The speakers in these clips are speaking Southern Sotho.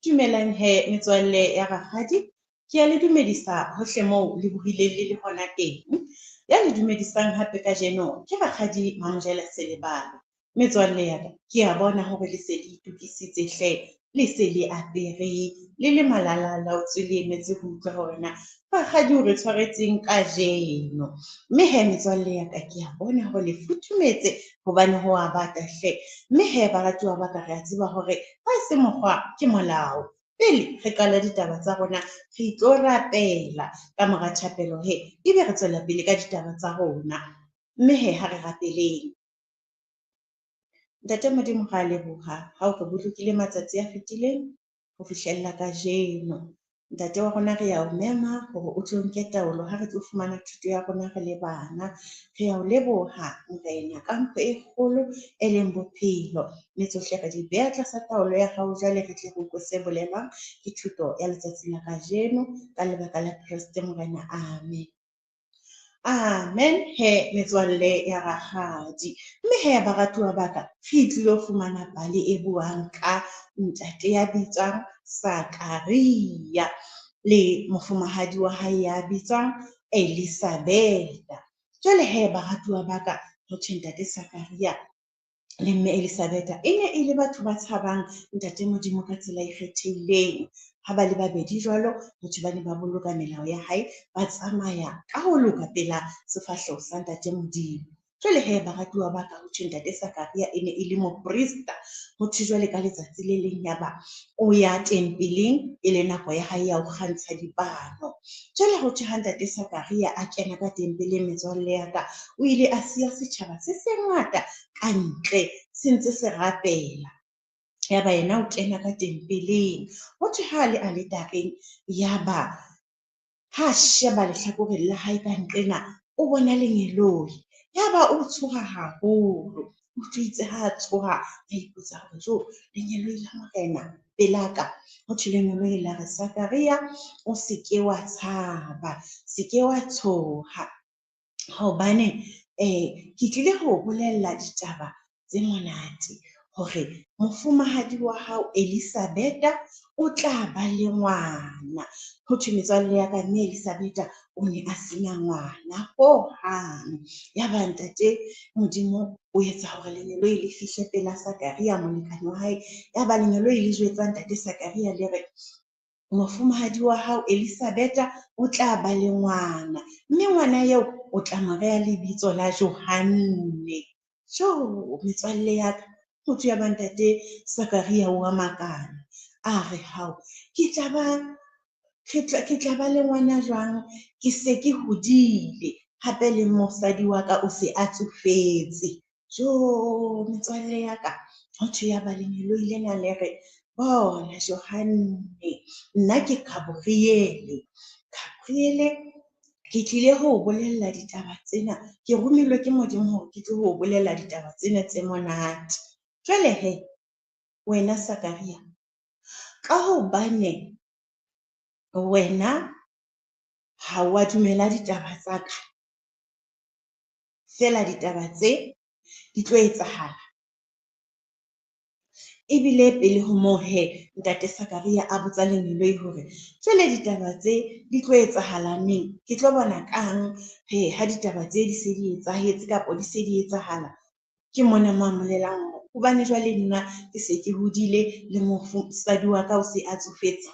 Dumelang he metswalle ya rakgadi, ke a le dumedisa hohle moo le bohileng le le hona teng. Ya le dumedisang hape kajeno ke rakgadi Mamojela Selebalo. Metswalle ya ka, ke a bona hore le se le itokisitse hle, le se le apere, le le malala-a-laotswe le emetse ho utlwa hore na rakgadi o re tshwaretseng kajeno. Mme he metswalle ya ka, ke a bona hore le futhumetse hobane ho a bata hle. Mme he baratuwa ba ka, re a tseba hore ha e se mokgwa ke molao. Pele re qala ditaba tsa rona, re tlo rapela. Ka mora thapelo he, ebe re tswela pele ka ditaba tsa rona. Mme he ha re rapeleng. Ntate Modimo, ra leboha ha o re bolokile matsatsi a fetileng ho fihlella kajeno. Ntate wa rona, re ya o mema hore o tlo nke taolo ha re tlo fumana thuto ya rona re le bana. Re ya o leboha Morena ka mpho e kgolo e leng bophelo. Mme tsohle re di beha tlasa taolo ya hao jwale re tle re utlwe se bolelwang ke thuto ya letsatsi la kajeno ka lebaka la Kreste Morena. Amen. Amen he metswalle ya rakgadi. Mme he baratuwa ba ka, re tlilo fumana pale e buang ka ntate ya bitswang Sakaria le mofumahadi wa hae ya bitswang Elisabetha. Jwale he baratuwa ba ka, ho thwe ntate Sakaria le mme Elizabetha e ne e le batho ba tshabang ntate Modimo ka tsela e kgethehileng. Ha ba le babedi jwalo, batho ba ne ba boloka melao ya hae, ba tsamaya ka ho loka pela sefahleho sa ntate Modimo. Jwale he baratuwa ba ka, ho thwe ntate Sakaria e ne e le moprista. Ho thwe jwale ka letsatsi le leng yaba o ya tempeleng e le nako ya hae ya ho kgantsha dipano. Jwale ho thwe ha ntate Sakaria a kena ka tempeleng metswalle ya ka, o ile a siya setjhaba se sengata ka ntle se ntse se rapela. Yaba yena o kena ka tempeleng. Ho thwe ha a le aletareng, yaba ha a sheba lehlakoreng la hae ka nqena, o bona lengeloi. Yaba o tshoha haholo. O itse ha a tshoha, a ipotsa hore jo lengeloi la Morena pelaka. Ho thwe lengeloi la re, Sakaria, o se ke wa tshaba, se ke wa tshoha. Hobane ke tlile ho o bolella ditaba tse monate hore mofumahadi wa hao Elizabetha o tla ba le ngwana. Ho thwe metswalle ya ka, mme Elizabetha o ne a sena ngwana hohang. Yaba ntate Modimo o etsa hore lengeloi le fihle pela Sakaria molekane wa hae. Yaba lengeloi le jwetsa ntate Sakaria le re, mofumahadi wa hao Elizabetha o tla ba le ngwana, mme ngwana eo o tla mo reha lebitso la Johanne. Jo, metswalle ya ka, motho ya ba ntate Sakaria o a makala. A re, hao, ke tla ba le ngwana jwang? Ke se ke hodile, hape le mosadi wa ka o se a tsofetse. Jo, metswalle ya ka, ho thwe ya ba lengeloi lena le re, bona Johanne, nna ke Gabriele. Gabriele, ke tlile ho o bolella ditaba tsena. Ke romilwe ke Modimo hore ke tlo ho o bolella ditaba tsena tse monate. Jwale he, wena Sakaria, ka hobane wena ha wa dumela ditaba tsa ka, feela ditaba tse di tlo etsahala. Ebile pele ho moo he, ntate Sakaria a botsa lengeloi hore jwale ditaba tse di tlo etsahala neng? Ke tlo bona kang he ha ditaba tse di se di etsahetse kapa di se di etsahala? Ke mona mo a mmolelang hore hobane jwale nna ke se ke hodile le mosadi wa ka o se a tsofetse.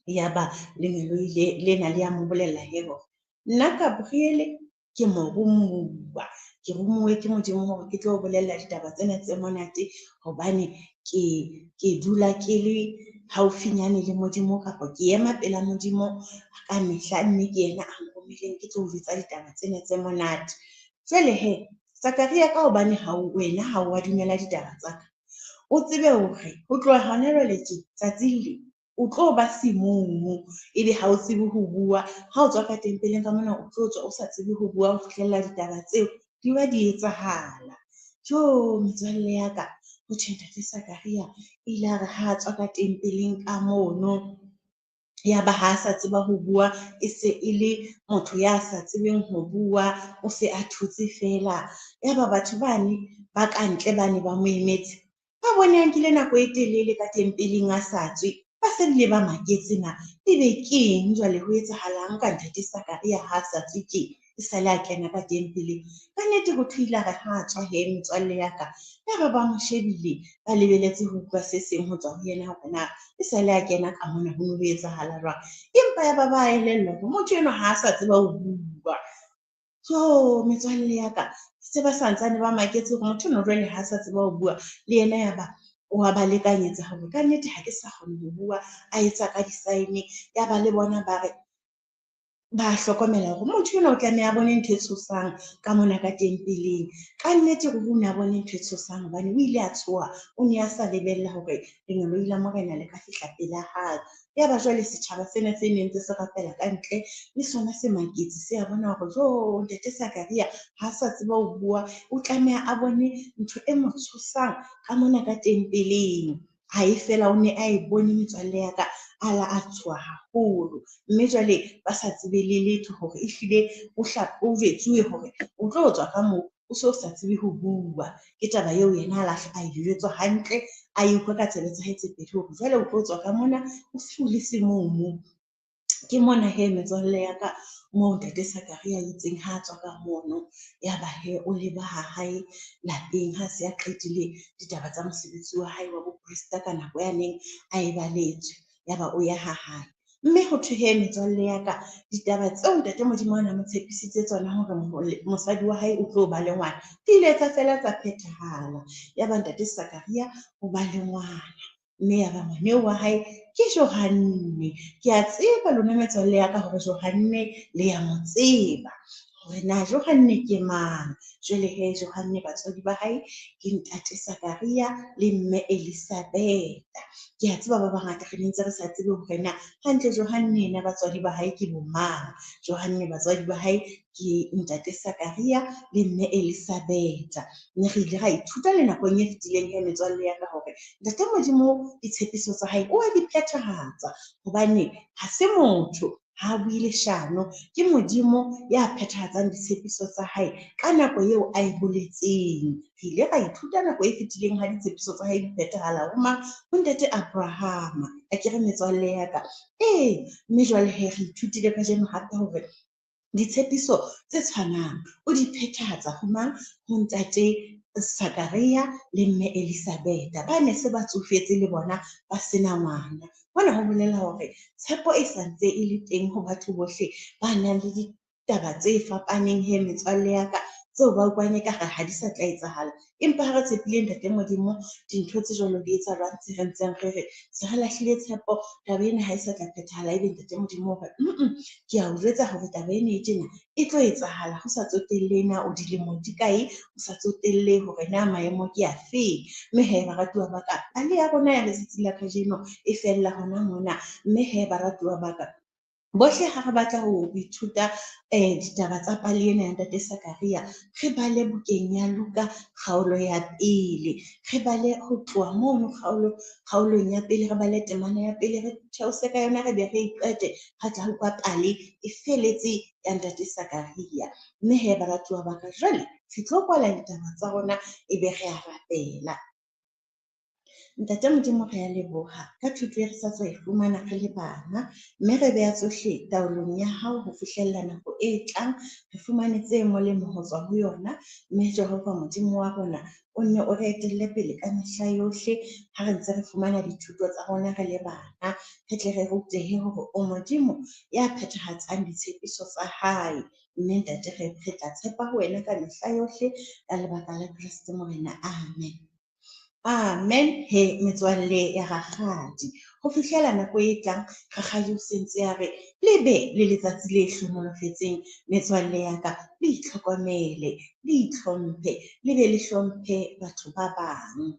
Yaba lengeloi lena le ya mo bolella he hore nna Gabriele ke moromuwa, ke romuwe ke Modimo hore ke tlo bolella ditaba tsena tse monate hobane ke dula ke le haufinyane le Modimo kapa ke ema pela Modimo ka mehla, mme ke yena a nromileng ke tlo o jwetsa ditaba tsena tse monate. Jwale he, Sakaria, ka hobane ha wena ha o wa dumela ditaba tsa ka, o tsebe hore ho tloha hona jwale tje tsatsing le o tlo ba semumu, ebe ha o tsebe ho bua. Ha o tswa ka tempeleng ka mona, o tlo tswa o sa tsebe ho bua ho fihlella ditaba tseo di ba di etsahala. Jo, metswalle ya ka, ho thwe ntate Sakaria ile a re ha a tswa ka tempeleng ka mono, yaba ha a sa tseba ho bua, e se e le motho ya sa tsebeng ho bua, o se a thotse feela. Yaba batho bane ba kantle bane ba mo emetse, Ba bone a nkile nako e telele ka tempeleng a sa tswe, ba se bile ba maketse na ebe keng jwale ho etsahalang ka ntate Sakaria ha a sa tswe tje, e sale a kena ka tempeleng. Ka nnete ho thwe ile a re ha a tswa he metswalle ya ka, ya ba ba mo shebile, ba lebeletse ho utlwa se seng ho tswa ho yena hore na e sale a kena ka mona ho ne ho etsahala jwang. Empa ya ba ba elellwa hore motho enwa ha a sa tseba ho bua. Jo metswalle ya ka, se ba santsane ba maketse hore motho enwa jwale ha a sa tseba ho bua, le yena ya ba wa ba lekanyetsa hore ka nnete ha ke sa kgona ho bua, a etsa ka di-sign. Ya ba le bona ba re ba hlokomela hore motho enwa o tlameha a bone ntho e tshosang ka mona ka tempeleng. Ka nnete ruri o ne a bone ntho e tshosang hobane o ile a tshoha, o ne a sa lebella hore lengeloi la Morena le ka fihla pela hae. Ya ba jwale setjhaba sena se neng ntse se rapela ka ntle le sona se maketse, se a bona hore jo ntate Sakaria ha sa tseba ho bua, o tlameha a bone ntho e mo tshosang ka mona ka tempeleng. Ha e fela o ne a e bone metswalle ya ka, a la a tshoha haholo. Mme jwale ba sa tsebe le letho hore ehlile o o jwetsuwe hore o tlo tswa ka moo o so sa tsebe ho bua. Ke taba eo yena a lahla a e jwetswa hantle, a e utlwa ka tsebe tsa hae tse pedi hore jwale o tlo tswa ka mona o se o le semumu. Ke mona he metswalle ya ka moo ntate Sakaria a itseng ha a tswa ka mono, ya ba he o leba ha hae lapeng ha se a qetile ditaba tsa mosebetsi wa hae wa boprista ka nako ya neng a e baletswe, ya ba o ya ha hae. Mme ho thwe he metswalle ya ka, ditaba tseo ntate Modimo a na mo tshepisitse tsona hore mosadi wa hae o tlo ba le ngwana, di ile tsa fela tsa phethahala. Ya ba ntate Sakaria o ba le ngwana, mme ya ba ngwaneo wa hae ke Johanne. Ke a tseba lona metswalle ya ka hore Johanne le ya mo tseba, hore na Johanne ke mang. Jwale he Johanne batswadi ba hae ke ntate Sakaria le mme Elizabetha. Ke a tseba ba bangata re ne ntse re sa tsebe hore na hantle Johanne yena batswadi ba hae ke bo mang. Johanne batswadi ba hae ke ntate Sakaria le mme Elizabetha. Mme re ile ra ithuta le nakong e fetileng he metswalle ya ka hore ntate Modimo ditshepiso tsa hae o a di phethahatsa, hobane ha se motho, ha bue leshano, ke Modimo ya phethahatsang ditshepiso tsa hae ka nako eo a e boletseng. Re ile ra ithuta nako e fetileng ha ditshepiso tsa hae di phethahala ho mang? Ho ntate Abrahama. Akere metswalle ya ka. Ee, mme jwale he re ithutile kajeno hape hore ditshepiso tse tshwanang o di phethahatsa ho mang? Ho ntate Sakaria le mme Elizabetha. Ba ne se ba tsofetse le bona ba sena ngwana. Hona ho bolela hore tshepo e sa ntse e le teng ho batho bohle ba nang le ditaba tse fapaneng he metswalle ya ka, tseo ba utlwang ekare ha di sa tla etsahala. Empa ha re tshepile ntate Modimo, dintho tse jwalo di etsahalang tse re ntseng re re se re lahlile tshepo, taba ena ha e sa tla phethahala. Ebe ntate Modimo o re, ke a o jwetsa hore taba ena e tjena e tlo etsahala, ho sa tsotelle na o dilemong di kae, ho sa tsotelle hore na maemo ke afeng. Mme he baratuwa ba ka, pale ya rona ya letsatsi la kajeno e fella hona mona. Mme he baratuwa ba ka, bohle ha re batla ho ithuta ditaba tsa pale ena ya ntate Sakaria, re bale bukeng ya Luka kgaolo ya pele. Re bale ho tloha mono kgaolong ya pele, re bale temana ya pele, re theose ka yona, re be re e qete, re tla utlwa pale e feletse ya ntate Sakaria. Mme he baratuwa ba ka, jwale re tlo kwala ditaba tsa rona ebe re a rapela. Ntate Modimo, re a leboha ka thuto e re sa tswa e fumana re le bana, mme re beha tsohle taolong ya hao ho fihlella nako e tlang, re fumane tse molemo ho tswa ho yona. Mme Jehova Modimo wa rona, o nne o re etelle pele ka mehla yohle ha re ntse re fumana dithuto tsa rona re le bana, re tle re rutehe hore o Modimo ya phethahatsang ditshepiso tsa hae. Mme ntate, re tla tshepa ho wena ka mehla yohle ka lebaka la Kreste Morena. Amen. Amen. He metswalle ya rakgadi, ho fihlela nako e tlang, rakgadi o sentse a re le be le letsatsi le hlohonolofetseng. Metswalle ya ka, le itlhokomele, le itlhomphe, le be le hlomphe batho ba bang.